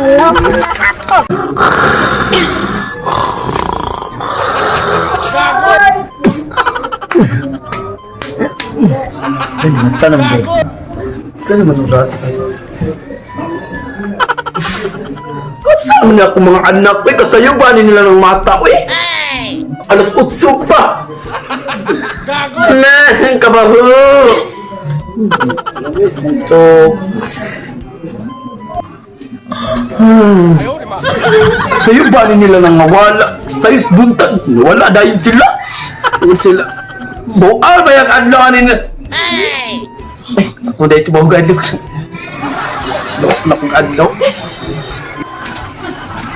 Hinog na ako. Ay, natanong ba? Saan naman ang rasa? Asa man ako mga anak? Uy, kasayo ba ni nila ng mata? Uy! Alas 8 pa! Na, kabaho! Ito. Sa'yo ba ni nila nang mawala? Sa'yo buntag, wala dahil sila. Sila. Bual ba yung adlaw nila? Ako dahil ito ba adlaw? Lok na kong adlaw.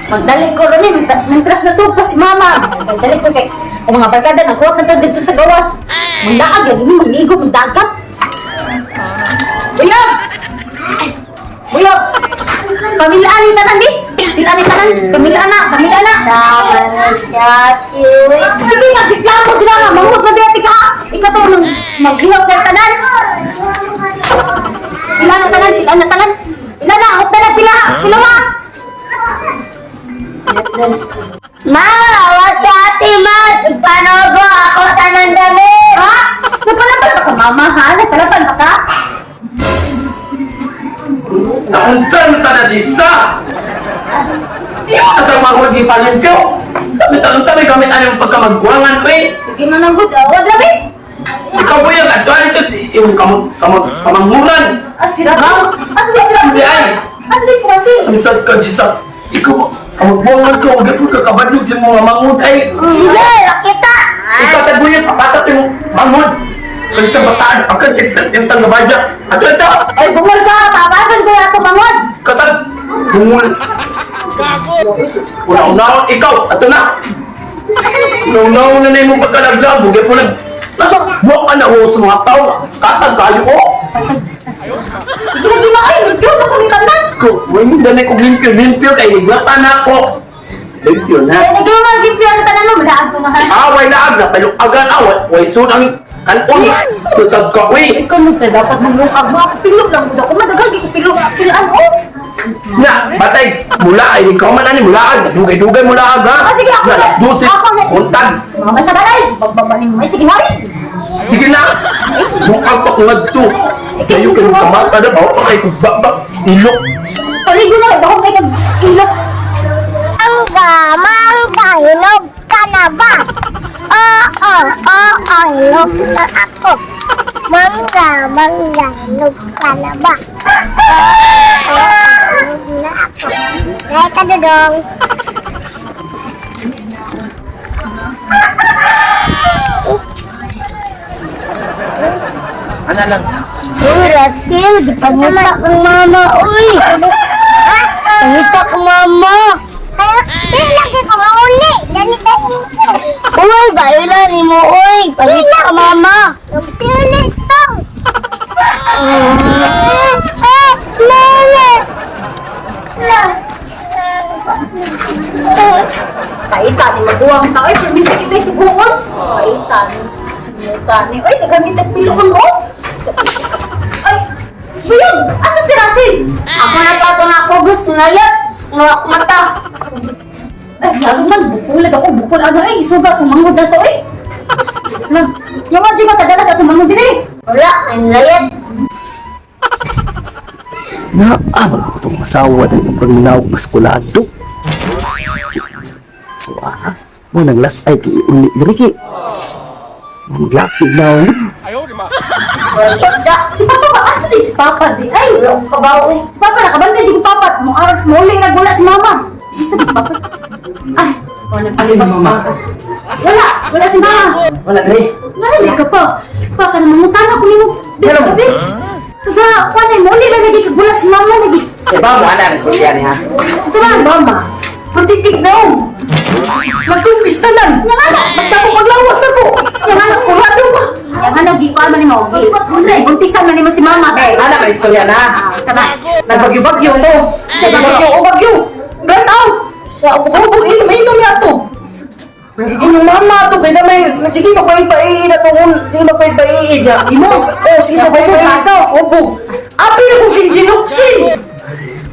Magdali ko ron eh, mentras na to pa si mama. Magdali ko kay ang mga barkada nagkuhat na to dito sa gawas. Magdaag lagi ni magligo magdagat. Buyog! Buyog! Pamilaan ni tanan di. Pamilaan ni tanan. Pamilaan na, pamilaan na. Sige nga, reklamo sila nga. Manghod na dito ka. Ikaw to nang maglihaw ka tanan. Pila na tanan, pila na tanan. Pila na, hot na pila. Pila wa. Ma, awa si ate ma. Si Panogo, ako tanang damit. Ha? Nagpalaban pa ka, mama, ha? Nagpalaban pa ka? Naunsan sa najisa! Iyo ka sa mga huwag ipalimpyo! Sabi taon sabi kami tayong pagkamagkuangan, uy! Sige na nang good. Awa, grabe. Ikaw ba yung adwan ito si iyong kamangmuran? Ah, si Russell. Ah, si Russell. Hindi ay! Ah, si Russell. Amisad ka, Jisa! Ikaw, kamagbuangan ka, huwag ka kakabadlog sa mga mangod ay! Sige, kita. Ikaw sa buyan, papasok yung mangod! Kasi sa bataan, agad yung tanggabadya! Ato ito! Ay, bungol ka. Papasan ko yung mangod. Kasal! Bungol! Una-unaon ikaw! Ato na! Una-unaon na na yung pagkalaglag! Bugay po lang! Sa buwak ka na ho sa mga tao! Katag kayo oh! Sige na, gina. Ay, limpyo na ko ni tanan. Ko, huwag mo danay kong limpyo-limpyo kay higwata na ako! Limpyo Ay, na! naging mga limpyo na tanan mo. Madaag ko, mahal. Away na agna, paluagan away, way sun ang kanon! Tusag ka, uy! Ikaw mo dapat maglungag mo. Ako pilog lang gud ako. Madagal di ko pilog. Pilaan, oh. Na, batay, mula ay ikaw man ani mula dugay-dugay mula ha. Ah, sige, ako Na, na. alas 12, Ako na. buntag. Mga basta balay. Bagbaba ni mo. Ay, sige, hari. Sige na. Bukang pa kung ngadto. Sa'yo kay kamata na bawo pa kay kung bakbak ilok. Paligo na. Bakong kay kag ilok. Mangga, mangga, hinog ka na ba? Oo, oo, hinog na ako. Mangga, mangga, hinog ka na ba? Oo, hinog na ako. Dahil ka, Dudong. Ana lang. Uy, Russell, di pangita kang mama, uy! Pangita kang mama! Ay, lagi ko mauli! Dali tayo! Uy, bayula ni mo, uy! Pangita ka mama! Dili to! Lele! Paita ni maguwang tao. Ay, perminta kita subuon. Paita ni. Muka ni. Ay, nagamit ang pilon oh. Ay, Buyog! Asa si Russell? Ako na pa itong ako gusto ngayon! Mata! Ay, lalo man, bukulad ako. Bukol ano ay, isuga itong mangod na to eh. Lang, yung mga ba kadala sa itong mangod din eh. Wala, ang layad! Na, ah, wala ko itong asawa na yung pag maskulado. So, ah, mo nang last ay uli diri ki. Maglakig na ako. Isda! Si Papa ba? Asa din si Papa di? Ay, Wala akong kabaw eh! si Papa nakabantay dyan ko Papa. Mo araw, mo nagwala si Mama. Isa ba si Papa? Ay, wala Asa si Mama? Wala, wala si Mama. Wala dre. Narinig ka pa. Baka na mangutana ko nimo. Di Hello. ka Kaga, kuan ay muli lang lagi kagula si mama lagi. Eh ba mo ana ni sultian ni ha. Sa man? Mama, patitig na oh. Magkumpis na lang. Nga nga. Basta ko maglawas ako. Nga nga. Maskulado ba? Yang nga lagi kuan man nimo. Buntisan man nimo si mama. Ana man istorya na. Ah, sa man. Nagbagyo-bagyo to. Nagbagyo o bagyo. Run out. Wa ko ko inom inom ya to. Inyong mama to kay na may sige magpay-pay na to sige magpay-pay ya. Imo. Oh sige sa pay to. Ubog. Api na kung sinjinuksin.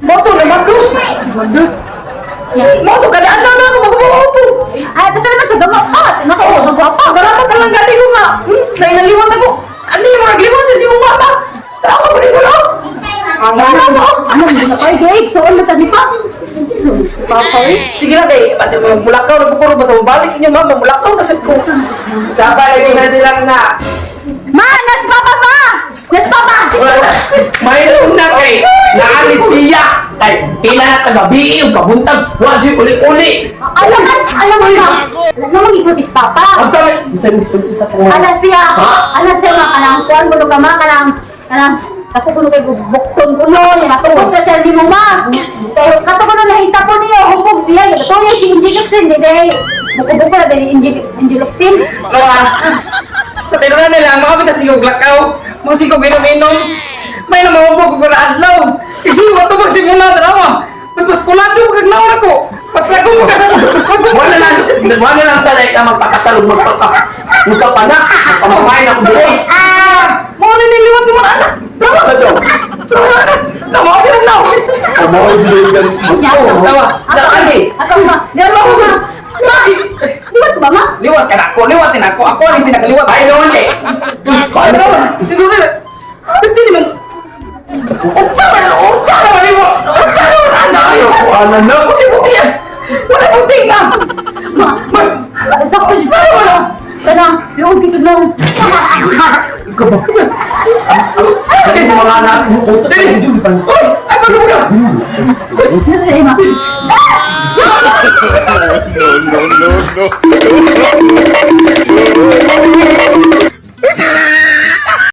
Moto na maglus. Dos. Yeah. Mo to kada adlaw na ako magbuo. Ay, pasalamat sa gamot pa. Nako, magwapa. Salamat na lang gani ko nga. Nainaliwan ako. Ani mo nagliwat si mong mama. Tama ko ni ko no. Ano mo? Ano mo? Ay, gay, suon mo sa ni pa. Papa, eh. Sige na kay, pati mo mulakaw na bukuro basta mabalik inyo mama, mulakaw na sad ko. Sabay lagi na nilang na. Ma, nas papa pa! Nas papa! Mayroon na kay naani siya. Kay pila na tagabi ug kabuntag, wa jud uli-uli. Alam ka, alam mo ka. Alam mo isutis papa. Ang sabi, sabi sa ko. Ana siya, ana siya nga kanang kuan kuno ka ma kanang kanang ako kuno kay bukton kuno yan ako sa siya ni mo ma. Kay kato kuno nahita ko niyo hubog siya kato niya si Injiluxin di day. Buko-buko na dili Injiluxin. Ano ah? Sa tinuran nila, mga bita sigog lakaw, mga sigog inom-inom. May namamabog ko na adlaw. Isigo ko ito magsimula, tanawa. Mas mas kulado kag naon ako. Mas lagong ka sa mas lagong. Wala lang sa ka magpakasal ug magpaka magpapanak, magpamamahay na buhay. Ah! Mao na niliwat mo mga anak. Tama. Sa do. Tama. Tama ako na now. Amo Tama. Naani. Ato ma. Yan mo ko. Ma, liwat ba ma? Liwat ka na ako, liwat din ako. Ako ang pinakaliwat. Ay noon eh. Tama. Hindi na. Hindi naman. Unsa man unsa man nimo? Unsa man ana Ayo ko ana na. Kasi buti ah. Wala buti ka. Ma, Mas sakto jud Saan wala? Kanang luog dito nung. Ay mga anak mo utot. Uy, ay paano na? Ay, ma. No, no, no, no.